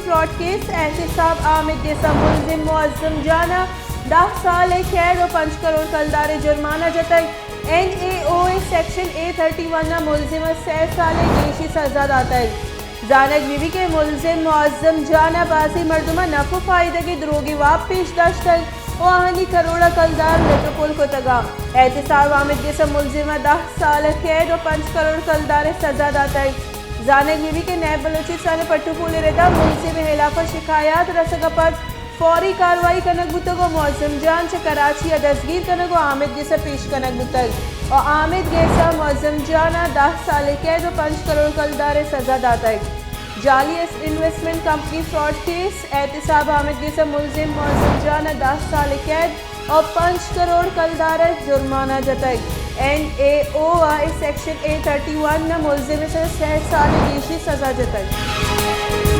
Fraud case, احتساب عامد گس ءَ ملزم معظم جان ءَ دہ سال ءِ قید ءُ پنچ کروڑ کلدار ءِ جرمانہ جتگ۔ این اے او ءِ سیکشن اے تھرٹی ون ءَ ملزم ءَ سئے سال ءِ گیشی سزا داتگ۔ زانگ بہ بیت کہ ملزم معظم جان ءَ بازیں مردماں نپ ءُ فائدگ ءِ دروگی واب پیش داشتگ ءُ آہانی کروڑ ءَ کلدار لٹ ءُ پل کتگ۔ احتساب عامد گس ءَ ملزم ءَ دہ سال ءِ قید ءُ پنچ کروڑ کلدار ءِ سزا داتگ۔ زانگ بہ بیت کہ نیب بلوچستان ءِ پٹ ءُ پول ءِ ردا ملزم ءِ ہلاف ءَ شکایات رسگ ءَ پد فوری کاروائی کنگ بوتگ ءُ معظم جان چہ کراچی ءَ دزگیر کنگ ءُ عامد گس ءَ پیش کنگ بوتگ ءُ عامد گس ءَ معظم جان ءَ دہ سال ءِ قید ءُ پنچ کروڑ کلدار ءِ سزا داتگ۔ جعلی انویسٹمنٹ کمپنی فراڈ کیس، احتساب عامد گس ءَ ملزم معظم جان ءَ دہ سال ءِ قید ءُ پنچ کروڑ کلدار ءِ جرمانہ جتگ۔ این اے او ءَ سیکشن اے تھرٹی ون ءَ ملزم ءَ سئے سال ءِ گیشی سزا جتگ۔